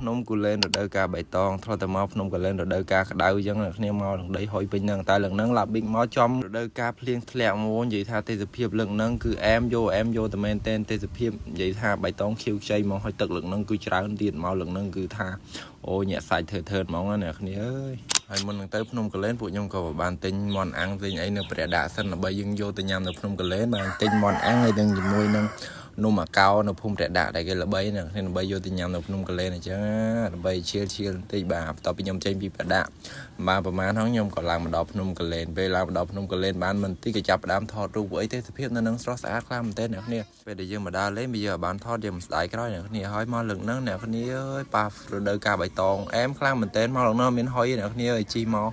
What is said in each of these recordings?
ភ្នំគូលែនរដូវកាលបៃតងធ្លាប់តែមកភ្នំគូលែនរដូវកាលក្តៅអញ្ចឹងអ្នកគ្នាមកនឹងដីហុយពេញហ្នឹងតែលើកហ្នឹងឡាប៊ីកមកចំរដូវកាលភ្លៀងធ្លាក់មកនិយាយថាទេសភាពលើកហ្នឹងគឺអែមយកអែមយកតែមែនតែនទេសភាពនិយាយថាបៃតងខៀវខ្ចីមកហើយទឹកលើកហ្នឹងគឺច្រើនទៀតមកលើកហ្នឹងគឺថាអូញាក់សាច់ធ្វើធ្វើហ្មងណាអ្នកគ្នាអើយហើយមុននឹងទៅភ្នំគូលែនពួកខ្ញុំក៏បានទិញមាន់អាំងទិញអីនៅព្រះដាក់សិនដើម្បីយើងយកទៅញ៉ាំនៅភ្នំគូលែនបានទិញមាន់អាំងហើយនឹងជាមួយនឹង នំអាកោនៅភូមិព្រះដាក់ដែលគេល្បីណាគ្នាដើម្បីយកទៅញ៉ាំនៅភ្នំកលែនអញ្ចឹងណាដើម្បីឈៀលឈៀលបន្តិចបាទបន្ទាប់ពីខ្ញុំចេញពីព្រះដាក់បានប្រហែលហ្នឹងខ្ញុំក៏ឡើងមកដល់ភ្នំកលែនពេលឡើងមកដល់ភ្នំកលែនបានមិនតិចក៏ចាប់ផ្ដើមថតរូបអីទេសភាពនៅនឹងស្រស់ស្អាតខ្លាំងមែនទែនអ្នកគ្នាពេលដែលយើងមកដល់លេងវាយើងបានថតយើងមិនស្ដាយក្រោយអ្នកគ្នាហើយមកលើកហ្នឹងអ្នកគ្នាអើយប៉ះរដូវកាលបៃតងអែមខ្លាំងមែនទែនមកលើកហ្នឹងមានហុយអ្នកគ្នាអើយជីមក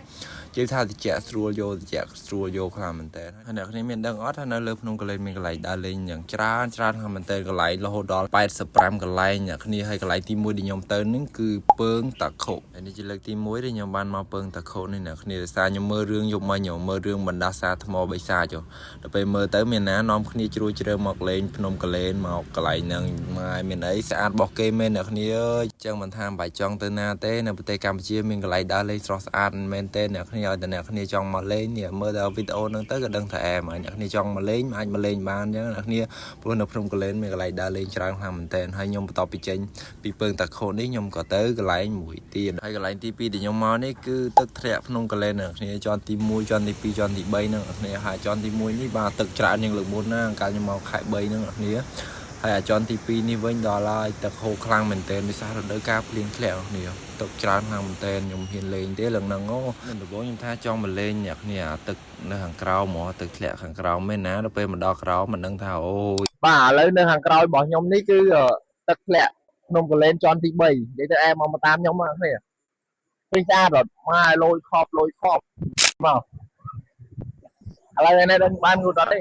ជឿថាតិចស្រួលយកតិចស្រួលយកខ្លាំងមែនតើហើយអ្នកគ្នាមានដឹងអត់ថានៅលើភ្នំកលែនមានកន្លែងដើរលេងយ៉ាងច្រើនច្រើនខ្លាំងមែនតើកន្លែងរហូតដល់85កន្លែងអ្នកគ្នាហើយកន្លែងទី1ដែលខ្ញុំទៅនឹងគឺពើងតាខុហើយនេះជាលើកទី1ដែលខ្ញុំបានមកពើងតាខុនេះអ្នកគ្នាដោយសារខ្ញុំមើលរឿងយប់មិញខ្ញុំមើលរឿងបណ្ដាសាថ្មបិសាចដល់ពេលមើលទៅមានណានាំគ្នាជ្រួយជ្រើមកលេងភ្នំកលែនមកកន្លែងហ្នឹងម៉ែមានអីស្អាតរបស់គេមែនអ្នកគ្នាអើយចឹងមិនថាមិនបាច់ចង់ទៅណាទេនៅប្រទេសកម្ពុជាមានកន្លែងដើរលេងស្រស់ស្អាតមែនទេអ្នកគ្នាឲ្យតែអ្នកគ្នាចង់មកលេងនេះមើលដល់វីដេអូហ្នឹងទៅក៏ដឹងថាអែមហើយអ្នកគ្នាចង់មកលេងអាចមកលេងបានចឹងអ្នកគ្នាព្រោះនៅភ្នំកលែនមានកន្លែងដើរលេងច្រើនខ្លាំងមែនទែនហើយខ្ញុំបន្ទាប់ពីចេញពីពើងតាខូនេះខ្ញុំក៏ទៅកន្លែងមួយទៀតហើយកន្លែងទី2ដែលខ្ញុំមកនេះគឺទឹកធ្លាក់ភ្នំកលែនអ្នកគ្នាជាន់ទី1ជាន់ទី2ជាន់ទី3ហ្នឹងអ្នកគ្នាហើយជាន់ទី1នេះបាទទឹកច្រើនជាងលើកមុនណាកាលខ្ញុំមកខែ3ហ្នឹងអ្នកគ្នាហើយអាចន់ទី2នេះវិញដល់ហើយទឹកហូរខ្លាំងមែនទែនដោយសាររដូវកាលភ្លៀងធ្លាក់អ្នកគ្នាទឹកច្រើនខ្លាំងមែនទែនខ្ញុំហ៊ានលេងទេឡើងហ្នឹងអូមិនដំបូងខ្ញុំថាចង់មកលេងអ្នកគ្នាអាទឹកនៅខាងក្រោមហ្មងទឹកធ្លាក់ខាងក្រោមមែនណាដល់ពេលមកដល់ក្រោមមិនដឹងថាអូ បាទឥឡូវនៅខាងក្រោយរបស់ខ្ញុំនេះគឺទឹកធ្លាក់ភ្នំកលែនជាន់ទី3និយាយទៅអែមមកតាមខ្ញុំមកនេះពេញស្អាតអត់ម៉ែលយខប់លយខប់មកឥឡូវនេះដឹងបានងូតអត់ទេ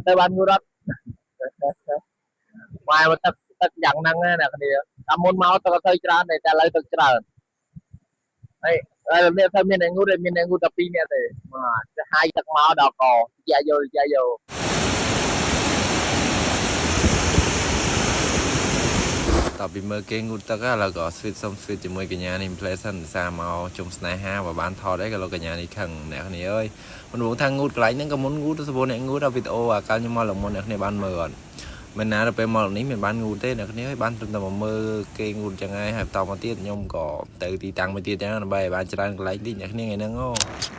ទៅបានងូតអត់ម៉ែមកទឹកទឹកយ៉ាងហ្នឹងណាអ្នកគ្នាតាមមុនមកទឹកអត់ទៅច្រើនទេតែឥឡូវទឹកច្រើនហើយហើយនេះថាមានអ្នកងូតទេមានអ្នកងូតតែ2នាក់ទេមកទៅហាយទឹកមកដល់កយ៉ាយកយ៉ាយក តពីមើលគេងូតទឹកឥឡូវក៏ sweet សុំ sweet ជាមួយកញ្ញានេះ play សិនសារមកជុំស្នេហាបើបានថតអីក៏លោកកញ្ញានេះខឹងអ្នកគ្នាអើយមិនបងថាងូតកន្លែងហ្នឹងក៏មុនងូតទៅសបូរអ្នកងូតដល់វីដេអូអាកាលខ្ញុំមកលមុនអ្នកគ្នាបានមើលអត់មិនណាដល់ពេលមកនេះមិនបានងូតទេអ្នកគ្នាអើយបានត្រឹមតែមកមើលគេងូតចឹងហើយហើយបន្តមកទៀតខ្ញុំក៏ទៅទីតាំងមួយទៀតចឹងដើម្បីឲ្យបានច្រើនកន្លែងតិចអ្នកគ្នាថ្ងៃហ្នឹងអូ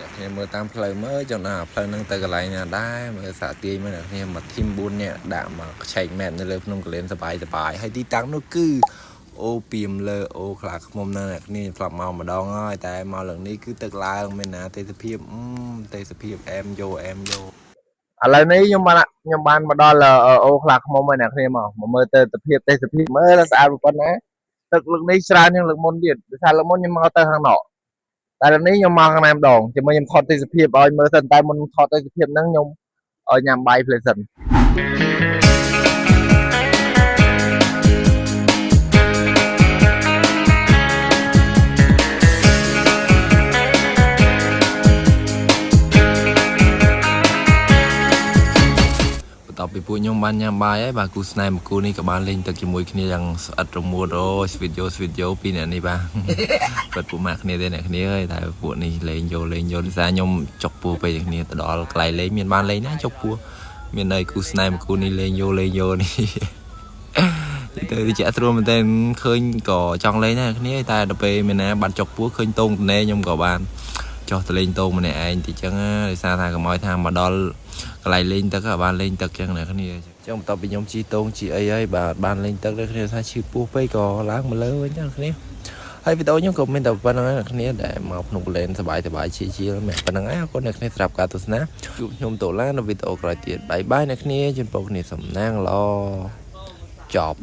អ្នកគ្នាមើលតាមផ្លូវមើលចង់ដល់ផ្លូវហ្នឹងទៅកន្លែងណាដែរមើលសាកទាយមើលអ្នកគ្នាមកធីម4នាក់ដាក់មកឆែក map នៅលើភ្នំកលែនសបាយសបាយហើយទីតាំងនោះគឺ អូពីមលើអូខ្លាឃ្មុំហ្នឹងអ្នកគ្នាធ្លាប់មកម្ដងហើយតែមកលើកនេះគឺទឹកឡើងមានណាទេសភាពអឺទេសភាពអែមយោអែមយោ ឥឡូវនេះខ្ញុំបានមកដល់អូខ្លាឃ្មុំហើយអ្នកគ្នាមកមកមើលទៅទិភាពទេសភាពមើលស្អាតប៉ុណ្ណាទឹកលើកនេះច្រើនជាងលើកមុនទៀតដោយសារលើកមុនខ្ញុំមកទៅខាងណកតែលើកនេះខ្ញុំមកខាងណាម្ដងជាមួយខ្ញុំថតទេសភាពឲ្យមើលសិនតែមុនថតទេសភាពហ្នឹងខ្ញុំឲ្យញ៉ាំបាយភ្លេសិន បន្ទាប់ពីពួកខ្ញុំបានញ៉ាំបាយហើយបាទគូស្នេហ៍មួយគូនេះក៏បានលេងទឹកជាមួយគ្នាយ៉ាងស្អិតរមួតអូយស្វីតយោស្វីតយោពីរអ្នកនេះបាទ គាត់ពួកម៉ាក់គ្នាទេអ្នកគ្នាអើយតែពួកនេះលេងយោលេងយោដោយសារខ្ញុំចុកពោះពេកអ្នកគ្នាទៅដល់កន្លែងលេងមានបានលេងណាចុកពោះមានន័យគូស្នេហ៍មួយគូនេះលេងយោលេងយោនេះ ទៅតិចស្រួលមែនតើឃើញក៏ចង់លេងដែរគ្នាតែដល់ពេលមានណាបានចុកពោះឃើញតងតនេខ្ញុំក៏បានចុះទៅលេងតងម្នាក់ឯងតិចចឹងណាដោយសារថាកុំឲ្យថាមកដល់កន្លែងលេងទឹកក៏បានលេងទឹកចឹងណាគ្នាចឹងបន្ទាប់ពីខ្ញុំជីតងជីអីហើយបាទបានលេងទឹកដែរគ្នាថាឈឺពោះពេកក៏ឡើងមកលើវិញណាគ្នាហើយវីដេអូខ្ញុំក៏មានតែប៉ុណ្្នឹងឯងអ្នកគ្នាដែលមកភ្នំកលែនសប្បាយសប្បាយជាជាមែនប៉ុណ្្នឹងឯងអរគុណអ្នកគ្នាសម្រាប់ការទស្សនាជួបខ្ញុំតូឡានៅវីដេអូក្រោយទៀតបាយបាយអ្នកគ្នាជូនពរគ្នាសំណាងល្អចប់